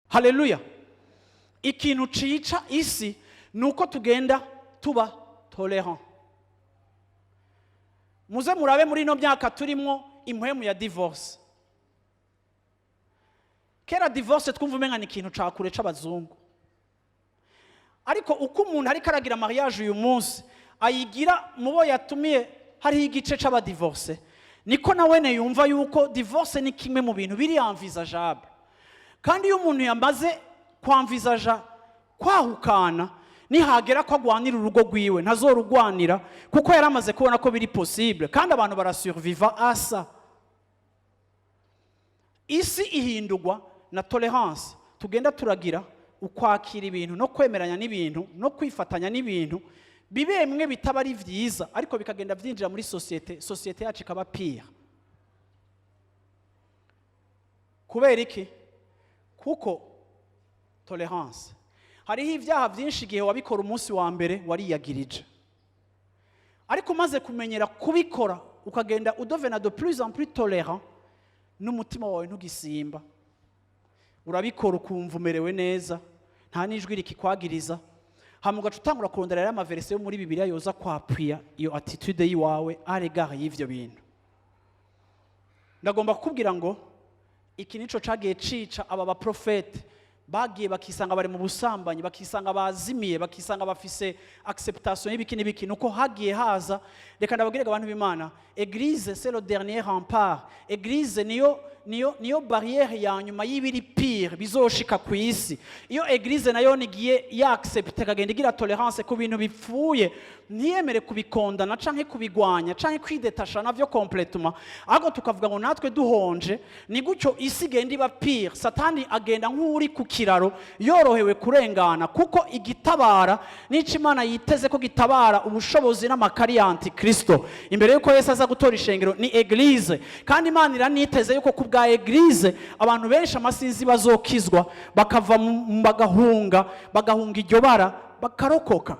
Haleluya! Ikintu cica isi ni uko tugenda tuba tolérant. Muze murabe muri ino myaka turimo impwemu ya divorce. Kera divorce twumva umenga ni ikintu ca kure c'abazungu, ariko uko umuntu ariko aragira mariage uyu munsi, ayigira mu bo yatumiye hariho igice c'abadivorce, niko na wene yumva yuko divorce ni kimwe mu bintu biri envisageable. Kandi iyo umuntu yamaze kwamvizaja kwahukana, nihagera ko agwanira urugo rwiwe, ntazorugwanira, kuko yari amaze kubona ko biri possible, kandi abantu barasurviva asa. Isi ihindurwa na tolérance tugenda turagira, ukwakira ibintu no kwemeranya n'ibintu no kwifatanya n'ibintu bimwe bitaba ari byiza, ariko bikagenda byinjira muri sosiyete, sosiyete yacu ikaba pire. Kubera iki? Kuko tolérance. Hariho ibyaha byinshi igihe wabikora umunsi wa mbere wariyagirije, ariko umaze kumenyera kubikora, ukagenda udevena de plus en plus tolérant, n'umutima wawe ntugisimba. Urabikora ukumva umerewe neza, nta n'ijwi rikikwagiriza. Hama ugaca utangura kurondera rero amaversets yo muri Bibiliya yoza kwappuya iyo attitude yiwawe à l'égard y'ivyo bintu. Ndagomba kukubwira ngo iki nico cagiye cica aba baprofete bagiye bakisanga bari mu busambanyi, bakisanga bazimiye, bakisanga bafise acceptation y'ibiki n'ibiki. Nuko hagiye haza, reka ndababwire abantu b'Imana, église, c'est le dernier rempart. Église niyo barrière ya nyuma y'ibiri pire bizoshika ku isi. Iyo église nayo nigiye yaccepte, ikagenda igira tolérance ku bintu bipfuye, ntiyemere kubikondana canke kubigwanya canke kwidétacha navyo complètement, ahubwo tukavuga ngo natwe duhonje, ni gutyo isi igenda iba pire. Satani agenda nk'uri ku kiraro yorohewe kurengana, kuko igitabara n'ico Imana yiteze ko gitabara ubushobozi n'amakari ya Antikristo imbere y'uko Yesu aza gutora ishengero ni église. Kandi Imana iraniteze yuko ku bwa église abantu benshi amasinzi bazokizwa, bakava bagahunga iryo bara, bakarokoka.